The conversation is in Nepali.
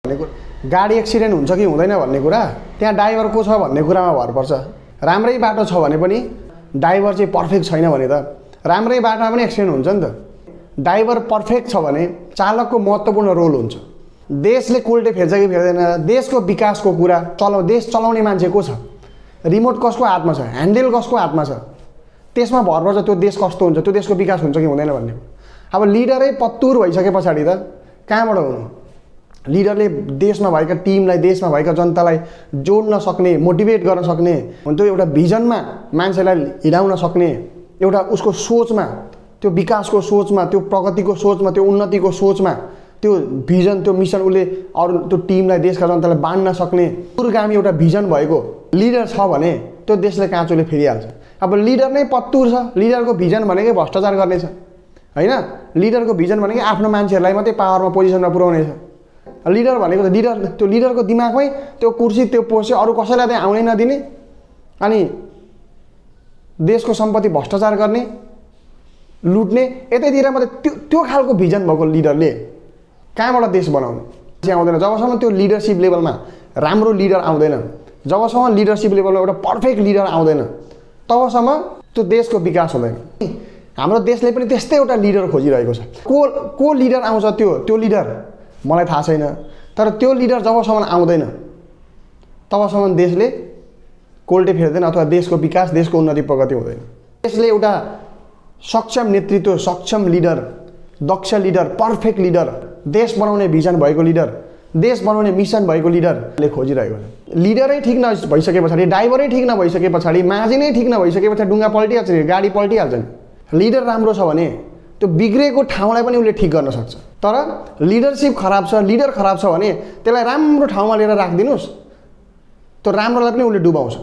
गाडी एक्सिडेन्ट हुन्छ कि हुँदैन भन्ने कुरा त्यहाँ ड्राइभर को छ भन्ने कुरामा भर पर्छ। राम्रै बाटो छ भने पनि ड्राइभर चाहिँ पर्फेक्ट छैन भने त राम्रै बाटोमा पनि एक्सिडेन्ट हुन्छ नि त। ड्राइभर पर्फेक्ट छ भने चालकको महत्त्वपूर्ण रोल हुन्छ। देशले कोल्टे फेर्छ कि फेर्दैन, देशको विकासको कुरा देश चलाउने मान्छे को छ, रिमोट कसको हातमा छ, ह्यान्डल कसको हातमा छ, त्यसमा भर पर्छ त्यो देश कस्तो हुन्छ, त्यो देशको विकास हुन्छ कि हुँदैन भन्ने। अब लिडरै पत्तुर भइसके पछाडि त कहाँबाट हुनु। लिडरले देशमा भएका टिमलाई, देशमा भएका जनतालाई जोड्न सक्ने, मोटिभेट गर्न सक्ने त्यो एउटा भिजनमा मान्छेलाई हिँडाउन सक्ने, एउटा उसको सोचमा, त्यो विकासको सोचमा, त्यो प्रगतिको सोचमा, त्यो उन्नतिको सोचमा, त्यो भिजन, त्यो मिसन उसले अरू त्यो टिमलाई, देशका जनतालाई बाँड्न सक्ने दूरगामी एउटा भिजन भएको लिडर छ भने त्यो देशले काँचोले फेरिहाल्छ। अब लिडर नै पत्तुर छ, लिडरको भिजन भनेकै भ्रष्टाचार गर्ने छ हैन। लिडरको भिजन भनेकै आफ्नो मान्छेहरूलाई मात्रै पावरमा, पोजिसनमा पुर्याउने छ। लिडर भनेको त त्यो लिडरको दिमागमै त्यो कुर्सी, त्यो पोस्ट अरू कसैलाई चाहिँ आउनै नदिने, अनि देशको सम्पत्ति भ्रष्टाचार गर्ने, लुट्ने, यतैतिर मात्रै त्यो खालको भिजन भएको लिडरले कहाँबाट देश बनाउने चाहिँ आउँदैन। जबसम्म त्यो लिडरसिप लेभलमा राम्रो लिडर आउँदैन, जबसम्म लिडरसिप लेभलमा एउटा पर्फेक्ट लिडर आउँदैन, तबसम्म त्यो देशको विकास हुँदैन। हाम्रो देशले पनि त्यस्तै एउटा लिडर खोजिरहेको छ। को लिडर आउँछ त्यो लिडर मलाई थाहा छैन, तर त्यो लिडर जबसम्म आउँदैन तबसम्म देशले कोल्टे फेर्दैन अथवा देशको विकास, देशको उन्नति, प्रगति हुँदैन। देशले एउटा सक्षम नेतृत्व, सक्षम लिडर, दक्ष लिडर, पर्फेक्ट लिडर, देश बनाउने भिजन भएको लिडर, देश बनाउने मिसन भएको लिडरले खोजिरहेको छ। लिडरै ठिक नभइसके पछाडि, ड्राइभरै ठिक नभइसके पछाडि, माझी नै ठिक नभइसके पछाडि ढुङ्गा पल्टिहाल्छ नि, गाडी पल्टिहाल्छ नि। लिडर राम्रो छ भने त्यो बिग्रेको ठाउँलाई पनि उसले ठिक गर्न सक्छ। तर लिडरसिप खराब छ, लिडर खराब छ भने त्यसलाई राम्रो ठाउँमा लिएर राखिदिनुस्, त्यो राम्रोलाई पनि उसले डुबाउँछ।